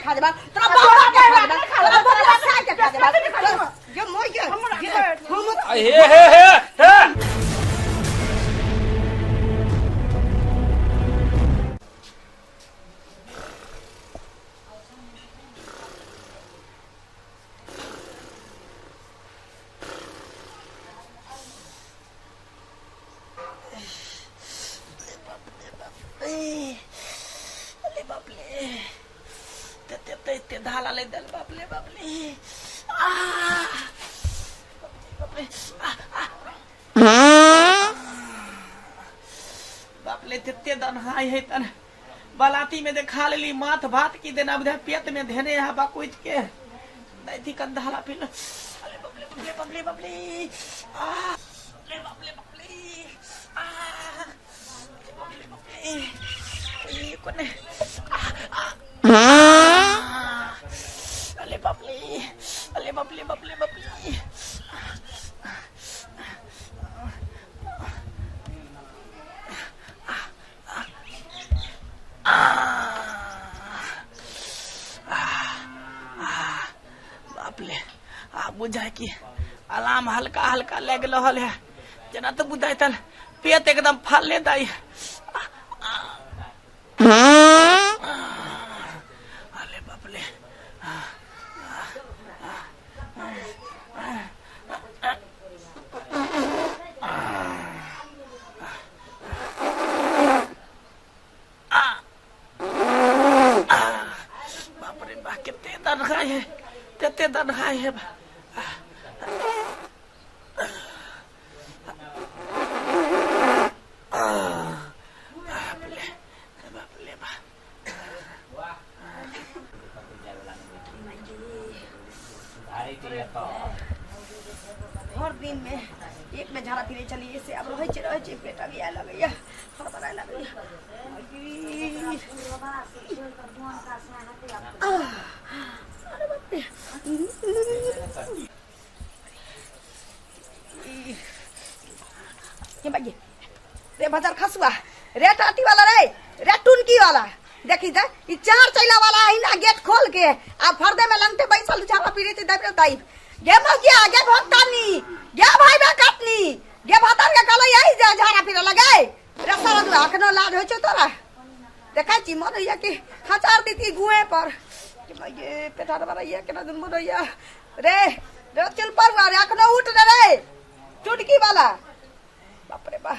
खा देबा तोरा बाबा के खा देबा तोरा बबुआ साय के खा देबा ये मोर ये ये हम हे हे हे हे। अरे बाप रे, ते ते ते धाला ले दल। बाप रे बाप रे, आ बाप रे, आ आ बाप रे, तेते दनहाई है तन बलाती में देखा लेली माथ भात की देना बुझा पेट में धेने है बकुच के नहीं थी कंधाला फिर। अरे बाप रे बाप रे बाप रे बाप रे, आ अरे बाप रे बाप रे, आ बाप रे बाप रे, ये कोने आ आ अरे बाप रे, अरे बाप रे बाप रे बाप रे। बाप ले, आ बुझाय कि आराम हल्का हल्का लग रहल है, जेना तो बुझाय तन पेट एकदम फाले दाई। अरे बाप ले, बाप रे बा, कते दनहाय है, कते दनहाय है। बाप रे बाप रे बा। हर दिन में एक में झाड़ा फिरे चलिए से अब रहै छै, रहै छै, पेट अभी आए लगैया, हड़बड़ाए लगैया। अरे बाप रे, के भाई रे, बाजार खसुआ रे, टाटी वाला रे, रे टुनकी वाला, देखी त ई चार चैला वाला अहिना गेट खोल के आ फर्दे में लंगटे बैसल झाड़ा पीरे छै। दाबि रे दाबि गे मौगिया, गे भक्तानी, गे भाई बा काटनी, गे भतार के कहले यही जे झाड़ा पीरे लगे रे। सारा दुआ अखनो लाज होइ छौ तोरा? देखै छी, मन होइया कि हचार दीती गुए पर कि भाई ये पेठार बरैया केना दिन मन होइया रे। रे चल पर रे, अखनो उठ रे रे चुटकी वाला। बाप रे बा,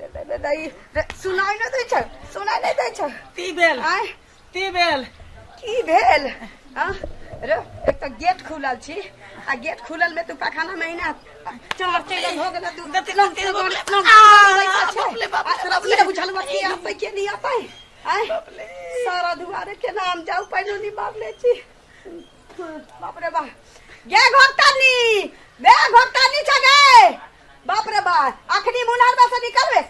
रे रे रे रे, सुनाई नहि दै छै, सुनाई नहि दै छै। ती भेल? आँय? ती भेल? की भेल? हाँ रे, एक तऽ गेट खुलल छी आ गेट खुलल में तू पैखाना में ना चढ़ चलि हो गेल तू। गति लंग गति लंग बाप लंग रे बाप रे बाप ई रे। बुझल बा कि आते के नहीं आते? आय बाप रे। सारा दुआरे के नाम जाऊ पैनो नहीं मार ले छी। बाप रे बा, गे घोटानी बे, घोटानी छ गे। बाप रे बा, अखनी मुनार बा से निकलबे।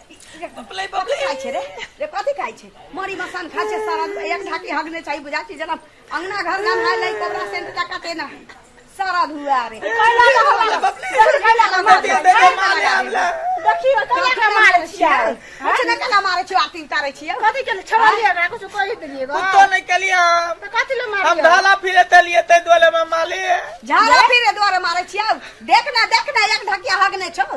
बाप रे बाप कथी रे। खाइ छै रे? रे कथी खाइ छै? मरी मसान खाइ छै सारा। एक ढाकी हगने चाही बुझा छी, जेना अंगना घर गन्हाय लै कोबरा सेंट टका तेना सारा धुआ रे। बाप रे, दे मारे आबला। देखियो केना के मारै छियै? कुछ ने केना मारे छियै, आरती उतारै छियै। कथी के छड़लियै एकरा? कुछ कहि देलियै गो? कुत्तो नहीं केलिए हम। तऽ कथी ले हम मारियै? ढाला फिरे तलिए ते दुआरे में माले। झाड़ा फिरे दुआरे मारे छियै। देख ना, देख ना, एक ढकिया हगने छौ,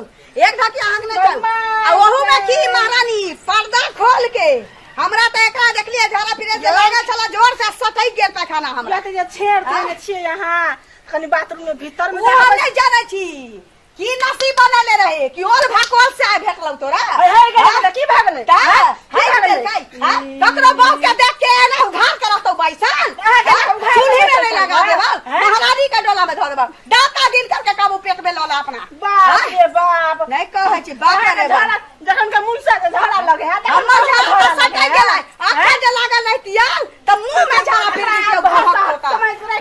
एक ढकिया हगने छौ। आ ओहू में की महारानी पर्दा खोल के हमरा तऽ एकरा देखलियै झाड़ा फिरे से लागल छला जोर से सटक गेल पैखाना हमरा। या तऽ जे छेड़ देने छियै अहाँ कनि बाथरूम में भीतर में। ओ हम नहि जानै छी की नसीब बनले रहे कि ओल भाकोल से आइ भेटलौ तोरा। हे हे गेलै, की भए गेलै? ता हैं? की है भए गेलै? गेलै हां, ककरो बहू के देख के एना उघार के रहतौ बैसल? अहाँ के हाँ? उघार चूल्ही के में नहीं रहतौ, लगा देबौ। हैं? महारानी के डोला में धऽ देबौ, डाका गिन करके काबू पेट में लऽ ले अपना। बाप हाँ? रे बाप। नहीं कहै छी, बाप अहाँके रे बाप। झाड़ा जखन के मुनसा के झाड़ा लगे है तखन हमर के झाड़ा झाड़ा तऽ सटि लगे है। गेलै। अखन जे लागल रहितियै तऽ मुँह में झाड़ा फिर दितियौ, भभक भभक।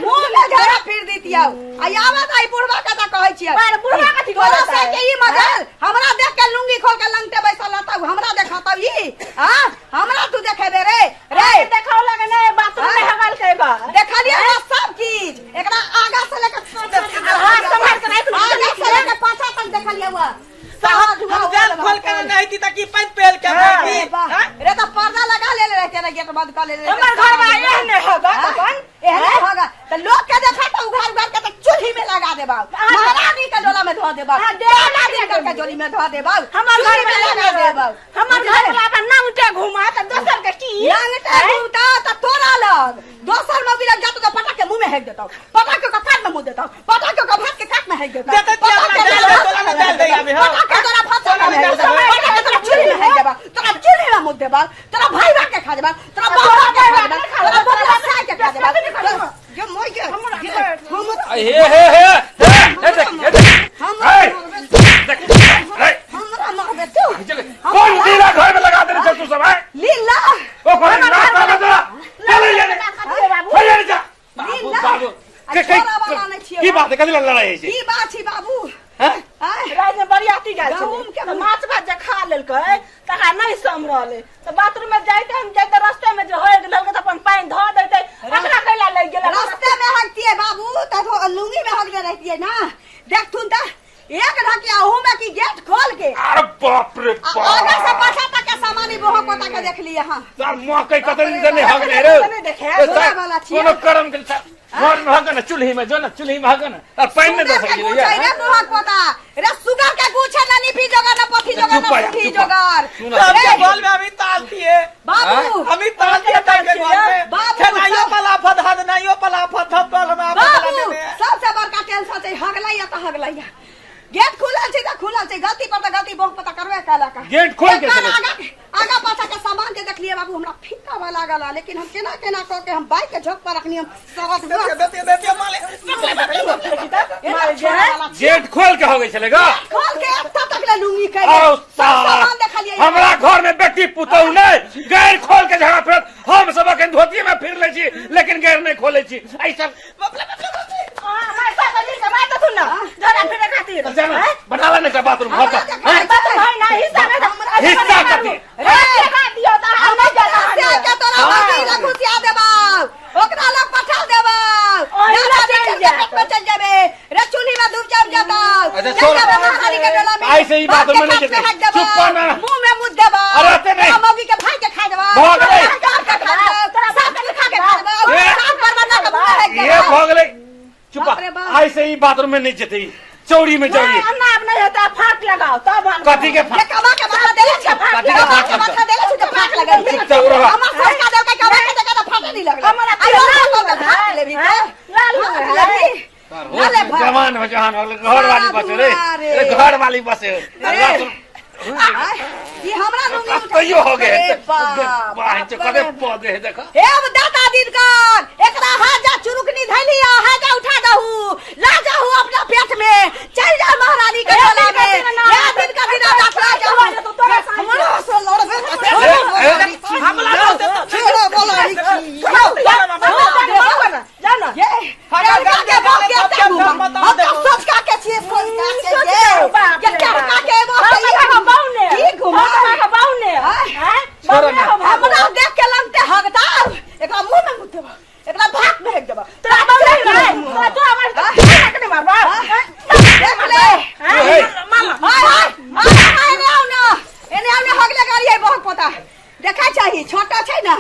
मुँह में झाड़ा फिर दितियौ। आ आबत आई बुढ़वा के तऽ कहै छियै। बार बुढ़वा कथी तोरा करतै? से के ई मजाल हमरा देख के लुंगी खोल के लंगटे बैसल रहतौ, हमरा देखतौ ई? हाँ, हमरा तू देखेबे रे रे? अहाँके देखाओ लगे नहि, बाथरूम में हाँ? हगल के गा। देखलियै ना सब चीज, एकरा आगा से लेके हाथ सम्हार के राखि लिअ। आगा से लेके पाछा तक देखलियै हुआ। सारा धुआं हम जाल उड़ल खोल के नहीं थी ताकि पाइन पेल के हाँ। भागी। वाह, हाँ? रे तऽ पर्दा लगा लेले रहते ना, गेट बंद कर लेले रहते। हमर घर में एहने हगत हाँ? अपन। देबा। हाँ, देह दादा दिन करके जोली में धो देबा। हमर घर में लगा देबा। हमर घर वाला अपन ना उठे घुमा त दोसर के की? लंगटे घूमता त तोरा लग दोसर मौगी लग जातो त पटक के मुंह में हेक देतो, पटक के कान में मुंह देतो, पटक के भात के काट में हेक देतो। देते छियै, अपना दालि दे, तोरा ने दालि दैया अभी, हौ। पटक के तोरा भात तोरा में ने हेक दालि देबा, देबै। पटक के तोरा चूल्ही में हेक देबा, तोरा चूल्ही में मुंह देबा, तोरा भाई भाग के खा देबा, तोरा बाप भाग के खा देबा, तोरा बबुआ साय के खा देबा। ये मोय के हम हे हे हे हे हे देख, हे देख। हमरा हे, देख, हे, हमरा मारबे तू? चल, कौन लीला घर में लगा देने चल तू सब है लीला। ओ कौन रास्ता में जरा चल ये ले बाबू। हे ये जा बाबू। लीला। बाबू आ के छोरा वाला नहि छियै। की बात है? कथी लड़ लड़ाई छै? की बात छी बाबू? हैं? आँय? राति में बरियाती गेल गहूम छलै के तऽ माछ भात जे खा लेलकै तकरा नहि सम्हरलै, तऽ बाथरूम में जाइते हम जाइते रस्ते में जे होइ गेल तऽ अपन पानि धऽ दैते। अकरा कैला लागि गेलै? रास्ते में हगतियै बाबू तऽ लुंगी में हगने रहतियै ना। देखथुन तऽ एक ढकिया अहू में की गेट खोल के। अरे बाप रे आ आगा से बाप। पाछा तक के सामान बोहो कोता के देख लिए। हाँ तार माँ के कतई दिन नहीं हगने रे। नहि देखे। ए, धोला वाला छियै। कोनो करम के घर में हगन चूल्ही में जो ना, चूल्ही में हगन और पानि नहीं दे सुगर के सकी गुछ है रे मुहक पोता रे, सुगर के गुछ है ना, निफी जोगर ना, पथी जोगर चुप ना, हो जा, सुखी चुप हो। जोगर। सुन। सबके रे, बॉल में अभी ताल थिए। बाबू। अभी ताल थिए सबके बॉल में। बाबू, खेनाइयो सब- पलाफत हदनाइयो पलाफत थप्पल हम आपस बाबू, लगा देने। सबसे बड़का टेंशन छै हगलैया तऽ हगलैया। गेट खुलल छै तऽ खुलल छै, गलती पर तऽ गलती बहुत पता करबे केलक। गेट खोल के एकर चले। आगा आगा पाछा के सामान के देखलिए बाबू, हमरा फीका वाला लागल, लेकिन हम केना केना कऽ के हम बाइक के झोंक पर रखनी हम सरस। देतियो देतियो देतियो माले। एना छोड़ा वाला छी। गेट खोल के हो गई छले गा? खोल के एतऽ तक ले लुंगी के आओ सब सामान देखलिए। हमरा घर में बेटी पुतहु नहीं, गैर खोल के झगड़ा फिरत। हम सब अखन धोती में फिर ले छी लेकिन गैर नहीं खोले छी ऐसा। जाना बना लेने का बाथरूम घर का हैं? हिस्सा कथी? हमरा के तोरा मौगी लग घुसिया देबौ, ओकरा लग पठा देबौ। ओहि दादा लग चलि के जायत। पेट में चल जेबे रे, चूल्ही में डूब जाब जेतौ। अच्छा, चल छोड़। जेबे महारानी के डोला में। ऐसे ही बाप बाथरूम के में नहीं खाट पे जेतै। हक देबौ, चुप कर ना। मुंह में मुँह देबौ। अरे ओते नहीं। तोरा मौगी के भाई के खा देबौ। भऽ गेलै। तोरा के खा देबौ, तोरा सास के खा के खा देबौ। ए। सास पर बना के मुंह में हक ये देबौ। भऽ गेलै, चुप। बाप रे बाप। ऐसे ही बाथरूम में नहीं जेतै, चौरी में चौरी। फाट लगाओ तब हम। कथी के जे कमा के माथा देले छै, कथी के कमा फाट के माथा देले छै, तऽ फाट लगै छै। चुपचाप रह। हमर संस्कार देलकै कमा के जगह तऽ फाटे नहि लगलै। हमरा आइयो लाल लोक के फाट लेबही हैं? तऽ। लाल फाट है। लेबही। लाले भात। जवान हो जवान हो, घर वाली बसे रे। अरे। अरे घर वाली बसे। अरे। आय, ई हमरा लुंगी उठा- तैयो हो गए। अरे बाप, बाह बाप कदे रे। पौधे है देखो। हे अब दाता दिनकर, एकरा हाथ जा चुरुकनी धैली आ हाथ जा उठा दहू, ला जाहू अपना पेट में, चल जा महारानी के टोला में। हे दिनकर दिना दाखला जाहू। हमरा से लड़बे त छोड़ो बोलारी छी। हमला बोलते तो छोड़ो बोलारी छी। जाना। ये लड़का के बाप के एते घुमा। हम तऽ सोचका के छियै, सोचका के ये। ये लड़का के बाप के ई घुमा। आय, छोड़ो ना। हमरा देख के लंगते हगता, एकरा मुंह में मुँह देबा, एकरा भात में हेक देबा। देख ले। हे। हाय हाय हाय हाय, एने आउ ना, एने आउ ना। हगले गाड़ी है बहुत पता देखै चाही। छोटा छै ना,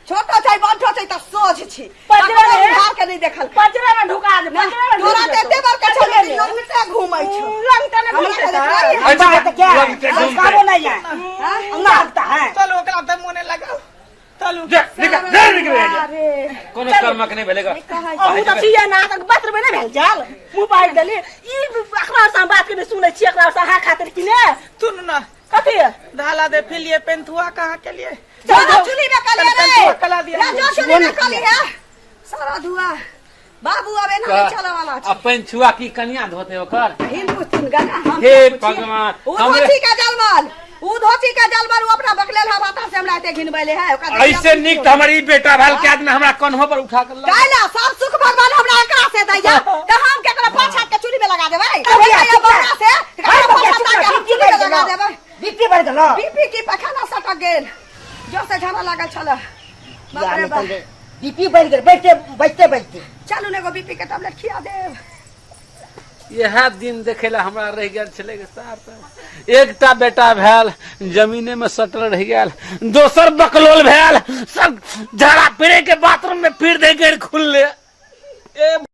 छोटो छै, बंठो छै तऽ सोझ छी। पजरा ककरो रे। उधार के नहीं देखल। पचरा में ढुका दे, ना, पचरा में तोरा तऽ एते बड़का छौ लेकिन लंगटे घूमै छौ। लंगटे ने हमरा घूमते। के देखलियै? अच्छा, बात क्या है? लंगटे घूमते। काबो नहीं है। हाँ? लगता है। चलू, ओकरा तऽ मोने लगाउ, चलू। जा निकल जा, निकल जा। अरे कोनो कर्मक नहीं भेलेगा। कहै अहूँ तऽ छियै ना तऽ बाथरूम में नहि भेल जाल मुँह बाहर देली। ई अखबार से हम बात के सुनै छियै, अखबार से अहाँ खातिर कि ने? सुन ना। कथी? धाला दे फिर पेंथुआ कहाँ के लिए? जो चुली में कलिए रे। पेंथुआ कला दिया। रे, जो चुली में कली है सारा धुआ बाबू, अब एना नहीं चले वाला छै। अपन छुआ की कनिया धोते ओकर हिंदू सुन गना हम हे क्या पूछिए? भगवान, उ हमरे- धोती का जलमल, उ धोती का जलमल, उ अपना बकलेल हवा से हमरा एते घिनबैले है ओकरा। ऐसे नीक तऽ हमर ई बेटा भेल के आदमी हमरा कन्हो पर उठा के ला। काहे सब सुख भगवान हमरा एकरा से दैया तऽ हम केकरा पाँच हाथ के चूल्ही में लगा देबै? भैया, एकरा बौना से केकरा पाँच भैया, हाथ के हम चुप चूल्ही में लगा देबै? बीपी बढ़ गेलो। बीपी की पखाना सटक गेल, जोर से झाड़ा लागल छल। बाप रे बाप। बीपी बढ़ गेल बैठते बैठते बैठते। चलू ने, एगो बीपी के टैबलेट खिया देब। इएह दिन देखे ला हमरा रहि गेल छलै के सार तऽ। एकटा बेटा भेल, जमीने में सटल रहि गेल, दोसर बकलोल भेल, सब झाड़ा फिरे के बाथरूम में फिर दे गेल खुलले।